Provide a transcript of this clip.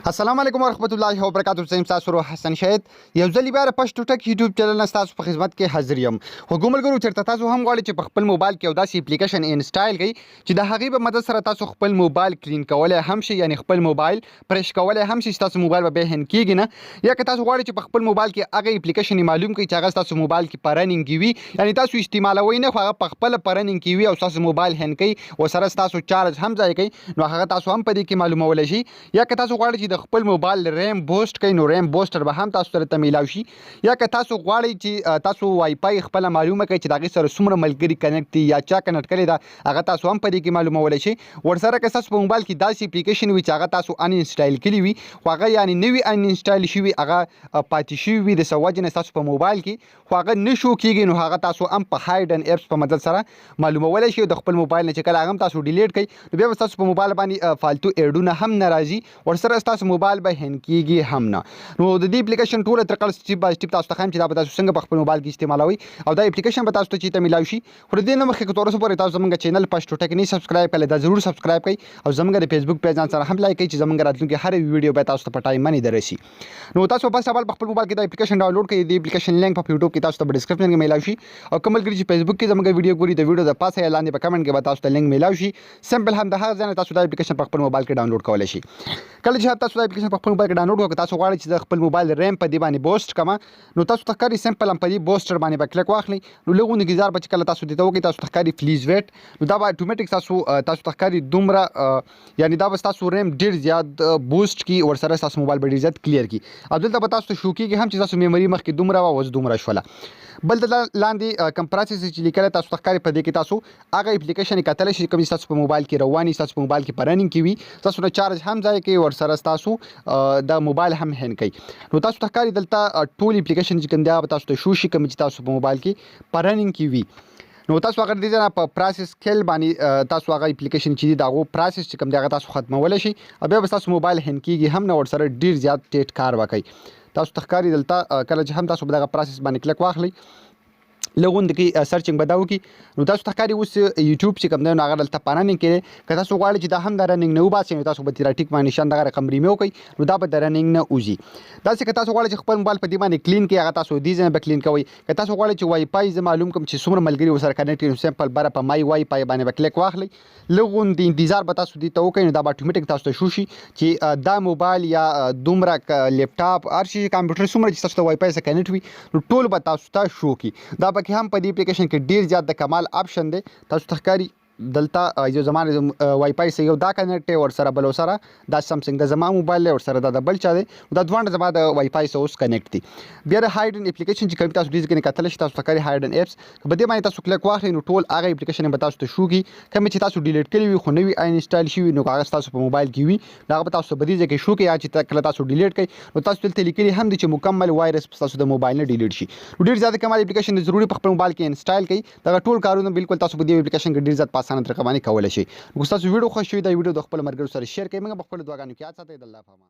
السلام علیکم ورحمت الله وبرکاته. زه یم ستاسو ورور حسن شاهد، یو ځل بیا د پښتو ټک یوټیوب چینل نه ستاسو په خدمت کې حاضر یم. خوږو ملګرو، چېرته تاسو هم غواړئ چې په خپل موبایل کې یو داسې اپلیکیشن انسټایل کړئ چې د هغې په مدد سره تاسو خپل موبایل کلین کولی هم شئ، یعنې خپل موبایل پرش کولی هم شئ، ستاسو موبایل به بیا هند کېږي نه، یا که تاسو غواړئ چې په خپل موبایل کې هغه اپلیکیشن معلوم کړئ چې هغه ستاسو موبایل کې په رنینګ کې وي، یعنې تاسو استعمالوئ نه خو هغه په خپله په رنینګ کې وي او ستاسو موبایل هند کوي، ورسره ستاسو چارج هم ضایع کوي، نو هغه تاسو هم په دې کې معلومولی شئ. یا که تاسو غواړئ چې د خپل موبایل ریم بوسټ کړئ، نو ریم بوسټر به هم تاسو سره ته میلاو شي. یا که تاسو غواړئ چې تاسو وای فای خپله معلومه کړئ چې د هغې سره څومره ملګري کنیکټ دي یا چا کنیکټ کړې ده، هغه تاسو هم په دې کې معلومولی شئ. ورسره که ستاسو په موبایل کې داسې اپلیکیشن وي چې هغه تاسو ان انسټایل کړي وي، خو هغه یعنې نه وي ان انسټایل شوي، هغه پاتې شوي وي د څه وجې نه ستاسو په موبایل کې، خو هغه نه شو کېږي، نو هغه تاسو هم په هایډن اپس په مدد سره معلومولی شئ. د خپل موبایل نه چې کله هغه هم تاسو ډیلیټ کړئ، نو بیا به ستاسو په موبایل باندې فالتو ایډونه هم نه راځي، ورسره ستاسو موبایل به هند کېږي هم نه. نو د دې اپلیکیشن ټوله طریقه سټیپ بای سټیپ تاسو ته ښیم چې دا به تاسو څنګه په خپل موبایل کې استعمالوئ او دا اپلیکیشن به تاسو ته چېرته میلاو شي. خو د دې نه مخکې که تر اوسه پورې تاسو زمونږ چینل پښتو ټک نه سبسکرایب کړی، دا ضرور سبسکرایب کړئ او زمونږ د فیسبوک پیج ځان سره هم لایک کړئ چې زمونږ راتلونکې هره ویډیو به تاسو ته په ټایم باندې درسي. نو تاسو فرست اول په خپل موبایل کې دا اپلیکیشن ډاونلوډ کړئ. د اپلیکیشن لینک په یوټیوب کې تاسو ته په ډیسکرپشن کې میلاو شي، او کوم ملګري چې فیسبوک کې زموږ ویډیو ګوري، د ویډیو د پاسه یا لاندې په کمنټ کې به تاسو ته لینک میلاو شي. سمپل هم د هغه ځای نه تاسو دا اپلیکیشن په خپل موبایل کې ډاونلوډ کولی شئ. کله چې تاسو دا اپلیکیشن په خپل موبایل کې ډاونلوډ کړئ، تاسو غواړئ چې د خپل موبایل ریم په دې باندې بوسټ کړم، نو تاسو ته ښکاري سمپل هم په دې بوسټر باندې به کلیک واخلئ. نو لږ غوندې انتظار به چې کله تاسو دې ته وکړئ، تاسو ته ښکاري پلیز ویټ، نو دا به اتوماتیک تاسو ته ښکاري دومره، یعنی دا به ستاسو ریم ډیر زیات بوسټ کی، ورسره ستاسو موبایل به ډیر زیات کلیر کی، او دلته به تاسو ته شو کیږي هم چې تاسو میموري مخکې دومره وه، اوس دومره شوله. بل دلته لاندې کوم پروسس چې لیکلی تاسو ته ښکاري، په دې کې تاسو هغه اپلیکیشن کتلی شئ کوم چې ستاسو په موبایل کې رواني، ستاسو په موبایل کې په رنینګ کې وي، ستاسو نه چارج هم ضایع کوي، ورسره ستاسو د موبایل هم هند کوي. نو تاسو ته ښکاري دلته ټول اپلیکیشن چې کوم دی هغه به تاسو ته شو شي کوم چې تاسو په موبایل کې په رنینګ کې وي. نو تاسو هغه دې ځای نه په پروسس کل باندې تاسو هغه اپلیکیشن چې دی د هغو پروسس چې کوم دی هغه تاسو ختمولی شئ، او بیا به ستاسو موبایل هند کېږي هم نه، ورسره ډېر زیات ټیټ کار وکړي. تاسو ته ښکاري دلته کله چې هم تاسو په دغه پروسس باندې کلیک واخلئ، لږ غوندې کې سرچینګ به دا وکړي. نو تاسو ته ښکاري اوس یوټیوب چې کوم دی نو هغه دلته په رنینګ کې دی. که تاسو غواړئ چې دا هم د رنینګ نه وباسئ، نو تاسو به تیرا ټیک باندې نشان دغه رقم ریمیو کړئ، نو دا به د رنینګ نه وځي. داسې که تاسو غواړئ چې خپل موبایل په دې باندې کلین کړئ، هغه تاسو دې ځای نه به کلین کوئ. که تاسو غواړئ چې وای فای زه معلوم کړم چې څومره ملګري ورسره کنیکټ کړي، نو سمپل بره په مای وای فای باندې به کلیک واخلئ، لږ غوندې انتظار به تاسو دې ته وکړئ، نو دا به اتوماتیک تاسو ته شو شي چې دا موبایل یا دومره لپټاپ هر شي کمپیوټر څومره چې تاسو ته وای فای سره کنیکټ وي، نو ټول به تاسو ته شو کړي. دا پکې هم په دې اپلیکیشن کې ډیر زیات د کمال آپشن دی. تاسو ته ښکاري دلته یو زما وای فای سره یو دا کنیکټ دی، ورسره بل سره دا سامسونګ د زما موبایل دی، ورسره دا د بل چا دی، دا دواړه زما د وای فای سره اوس کنیکټ دي. بیا د هایډن اپلیکیشن چې کوم تاسو دې ځای کې کتلی شئ، تاسو ته ښکاري هایډن اپس، که په دې باندې تاسو کلیک واخلئ، نو ټول هغه اپلیکیشن به تاسو ته شو کړي کوم چې تاسو ډیلیټ کړي وي خو نه وي انسټال شوي، نو هغه ستاسو په موبایل کې وي، نو هغه به تاسو په دې ځای کې شو کړي. یا چې کله تاسو ډیلیټ کړئ، نو تاسو دلته لیکلي هم دي چې مکمل وایرس ستاسو د موبایل نه ډیلیټ شي. نو ډیر زیات کمال اپلیکیشن ضروري په خپل موبایل کې انسټال کړئ. دغه ټول کارونه بالکل تاسو په دې اپلیکیشن کې ډیر زیات په اسانه طریقه باندې کولی شئ. نو که ستاسو ویډیو خوښ شوي، دا ویډیو د خپل ملګرو سره شیر کړئ. موږ په خپلو دعاګانو کې یاد ساتئ. د الله په امان.